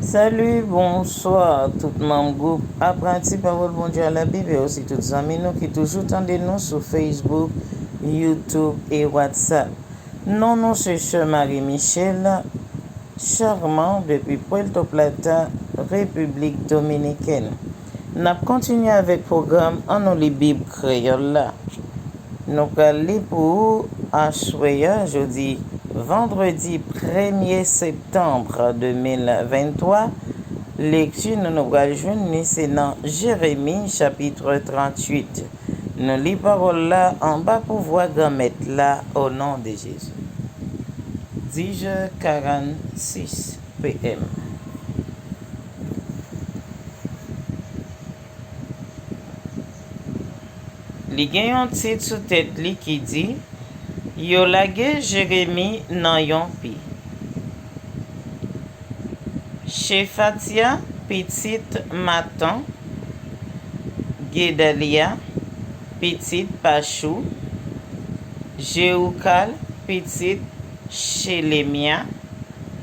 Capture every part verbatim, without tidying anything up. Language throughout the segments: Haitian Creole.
Salut, bonsoir tout manm gwoup Apranti Pawòl Bondye a Labib e osi tout zanmi nou ki toujou tande nou sou Facebook, YouTube e WhatsApp. Non nou se Sè Marie Michelle Charmant depi Puerto Plata, Repiblik Dominikèn. N ap kontinye avèk pwogram Ann nou li Bib Kreyòl la. Nou pral li pou ou aswè a, jodi vandredi premye septanm de mil venntwa. Lekti nou, nou pral jwenn li se nan Jeremi chapit tranntuit. Nou li pawòl la anba pouvwa Granmèt la, o non de Jezi. Dis heures quarante-six P M. Li gen yon tit sou tèt li ki di, Yo lage Jeremi nan yon pi. Chefatya, pitit Matan, Gedalya, pitit Pachou, Jewukal, pitit Chelemya,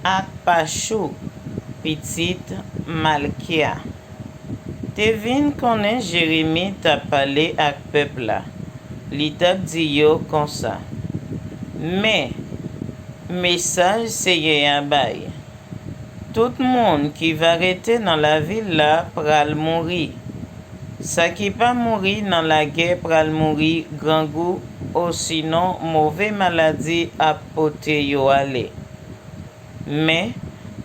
ak Pachou, pitit Malkya, te vin konnen Jeremi t ap pale ak pèp la. Li t ap di yo konsa, Men mesaj Seyè a bay, Tout moun ki va rete nan lavil la pral mouri. Sa ki pa mouri nan lagè pral mouri grangou, osinon move maladi ap pote yo ale. Men,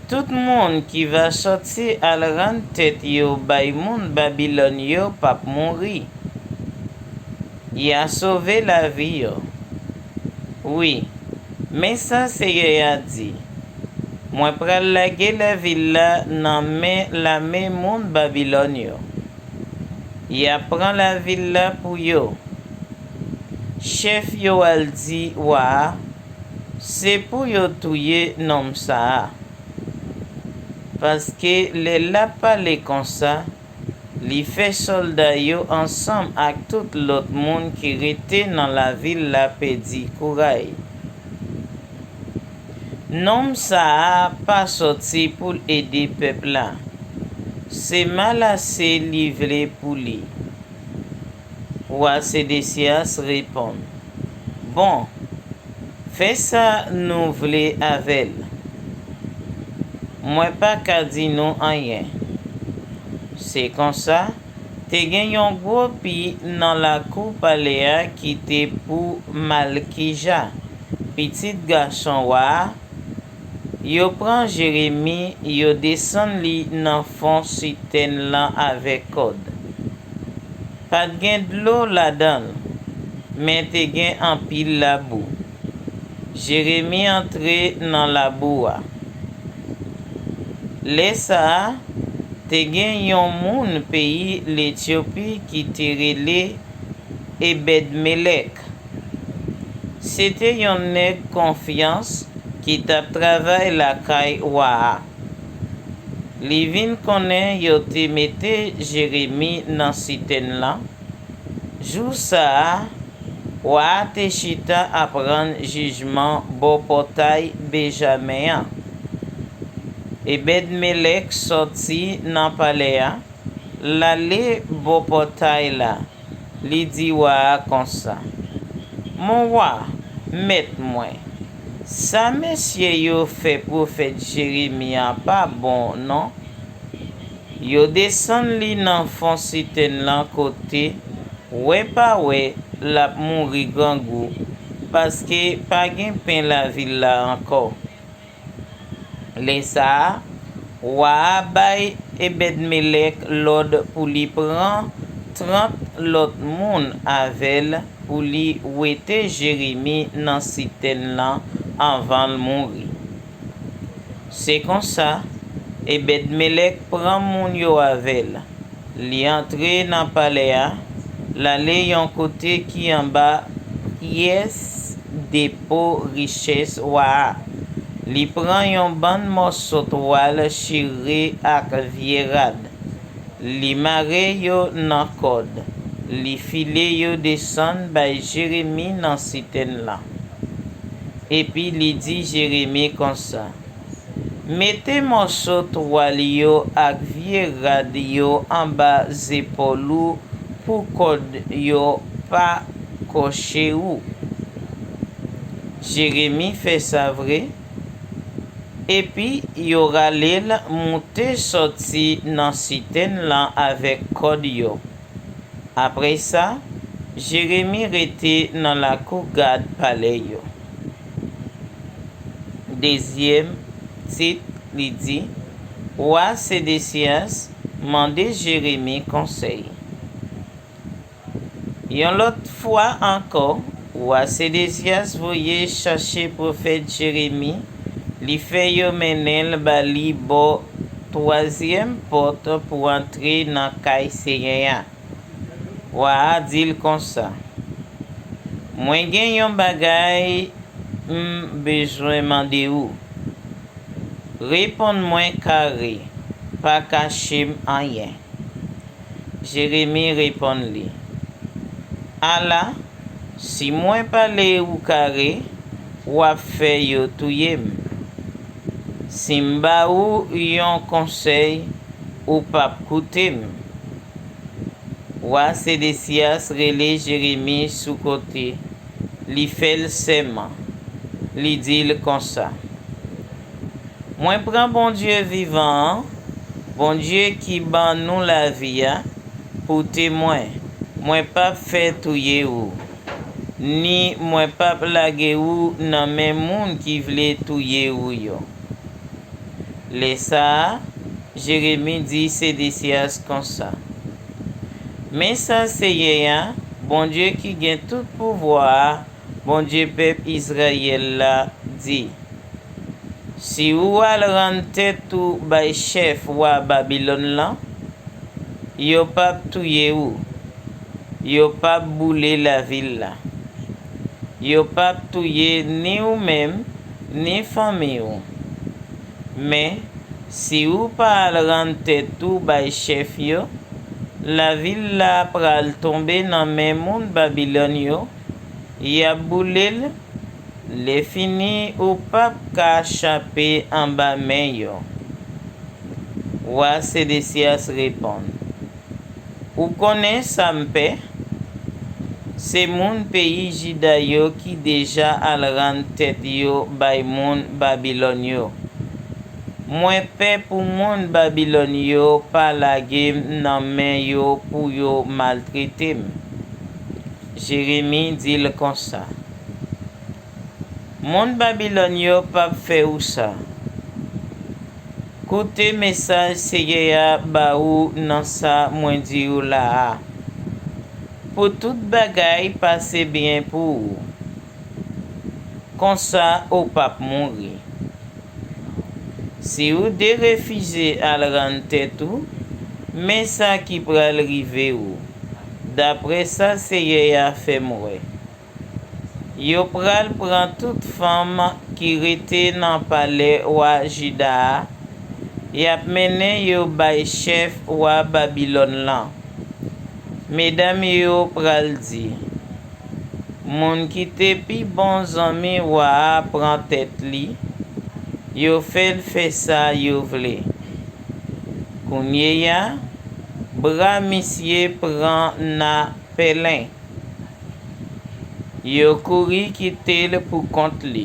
tout moun ki va sòti al rann tèt yo bay moun Babilòn yo p ap mouri. Y a sove lavi yo. Wi, men sa Seyè a di, Mwen pral lage lavil la nan men lame moun Babilòn yo. Y ap pran lavil la pou yo. Chèf yo al di wa a, Se pou yo touye nonm sa a. Paske lè l ap pale konsa, li fè sòlda yo ansanm ak tout lòt moun ki rete nan lavil la pèdi kouray. Nonm sa a pa sòti pou l ede pèp la. Se malase li vle pou li. Wa Sedesyas reponn, Bon, fè sa nou vle avè l. Mwen pa ka di nou anyen. Se konsa, te gen yon gwo pi nan lakou palè a ki te pou Malkija, pitit gason wa a. Yo pran Jeremi, yo desann li nan fon sitèn lan avèk kòd. Pa t gen dlo ladan l, men te gen anpil labou. Jeremi antre nan labou a. Lè sa a, te gen yon moun peyi Letyopi ki te rele Ebèdmelèk. Se te yon nèg konfyans ki t ap travay lakay wa a. Li vin konnen yo te mete Jeremi nan sitèn lan. Jou sa a, wa a te chita ap rann jijman bò pòtay Benjamen an. Ebèdmelèk sòti nan palè a, l ale bò pòtay la, li di wa a konsa, Mon wa, mèt mwen, sa mesye yo fè pwofèt Jeremi a pa bon non. Yo desann li nan fon sitèn lan kote, wè pa wè, l ap mouri grangou, paske pa gen pen lavil la ankò. Lè sa a, wa a bay Ebèdmelèk lòd pou li pran trant lòt moun avè l pou li wete Jeremi nan sitèn lan anvan l mouri. Se konsa, Ebèdmelèk pran moun yo avè l. Li antre nan palè a, l ale yon kote ki anba pyès depo richès wa a. Li pran yon bann mòso twal chire ak vye rad. Li mare yo nan kòd. Li file yo desann bay Jeremi nan sitèn lan. Epi li di Jeremi konsa, Mete mòso twal yo ak vye rad yo anba zepòl ou pou kòd yo pa kòche ou. Jeremi fè sa vre. Epi yo rale l moute sòti nan sitèn lan avèk kòd yo. Apre sa, Jeremi rete nan lakou gad palè yo. Dezyèm tit, li di, Wa Sedesyas mande Jeremi konsèy. Yon lòt fwa ankò, wa Sedesyas voye chache pwofèt Jeremi, li fè yo mennen l ba li bò twazyèm pòt pou antre nan kay Senyè a. Wa a di l konsa, Mwen gen yon bagay m bezwen mande ou. Reponn mwen kare, pa kache m anyen. Jeremi reponn li, Ala, si mwen pale ou kare, w ap fè yo touye m. Si m ba ou yon konsèy, ou p ap koute m. Wa Sedesyas rele Jeremi sou kote, li fè l sèman, li di l konsa, Mwen pran Bondye vivan an, Bondye ki ban nou lavi a, pou temwen, mwen p ap fè touye ou, ni mwen p ap lage ou nan men moun ki vle touye ou yo. Lè sa a, Jeremi di Sedesyas konsa, Men sa Senyè a, Bondye ki gen tout pouvwa a, Bondye pèp Izrayèl la, di, Si ou al rann tèt ou bay chèf wa Babilòn lan, yo p ap touye ou, yo p ap boule lavil la. Yo p ap touye ni ou menm, ni fanmi w. Men, si ou pa al rann tèt ou bay chèf yo, lavil la pral tonbe nan men moun Babilòn yo, y ap boule l, lèfini ou p ap ka chape anba men yo. Wa Sedesyas reponn, Ou konnen sa m pè? Se moun peyi Jida yo ki deja al rann tèt yo bay moun Babilòn yo. Mwen pè pou moun Babilòn yo pa lage m nan men yo pou yo maltrete m. Jeremi di l konsa, Moun Babilòn yo p ap fè ou sa. Koute mesaj Senyè a ba ou nan sa mwen di ou la a. Pou tout bagay pase byen pou ou, konsa ou p ap mouri. Si ou derefize al rann tèt ou, men sa ki pral rive ou, dapre sa Senyè a fè m wè. Yo pral pran tout fanm ki rete nan palè wa Jida a, y ap mennen yo bay chèf wa Babilòn lan. Medam yo pral di, Moun ki te pi bon zanmi wa a pran tèt li, yo fè l fè sa yo vle. Kounyeya, bra misye pran nan pèlen. Yo kouri kite l pou kont li.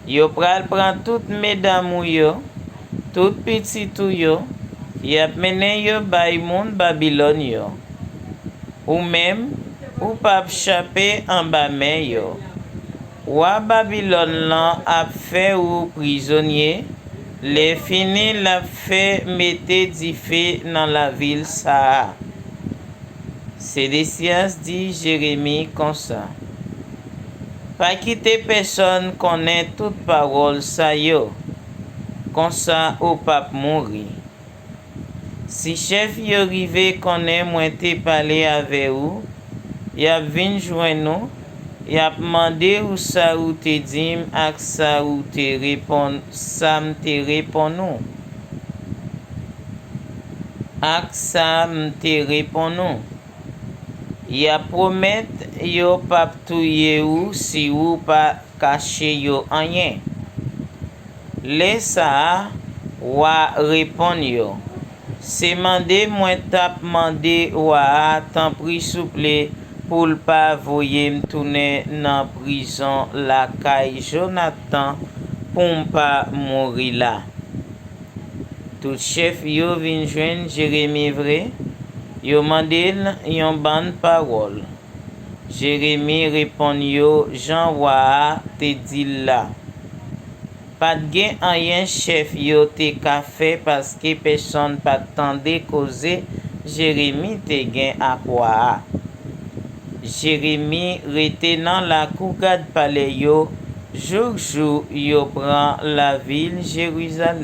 Yo pral pran tout medam ou yo, tout pitit ou yo, y ap mennen yo bay moun Babilòn yo. Ou menm, ou p ap chape anba men yo. Wa Babilòn lan ap fè ou prizonye, lèfini l ap fè mete dife nan lavil sa a. Sedesyas di Jeremi konsa, Pa kite pèsonn konnen tout pawòl sa yo, konsa ou p ap mouri. Si chèf yo rive konnen mwen te pale avè ou, y ap vin jwenn ou, y ap mande ou sa ou te di m ak sa ou te reponn, sa m te reponn ou, ak sa m te reponn ou. Y ap pwomèt yo p ap touye ou si ou pa kache yo anyen. Lè sa a, wa reponn yo, Se mande mwen t ap mande wa a tanpri souple pou l pa voye m tounen nan prizon lakay Jonatan pou m pa mouri la. Tout chèf yo vin jwenn Jeremi vre, yo mande l yon bann pawòl. Jeremi reponn yo jan wa a te di l la. Pa t gen anyen chèf yo te ka fè paske pèsonn pa t tande koze Jeremi te gen ak wa a. Jeremi rete nan lakou gad palè yo jouk jou yo pran lavil Jerizalèm.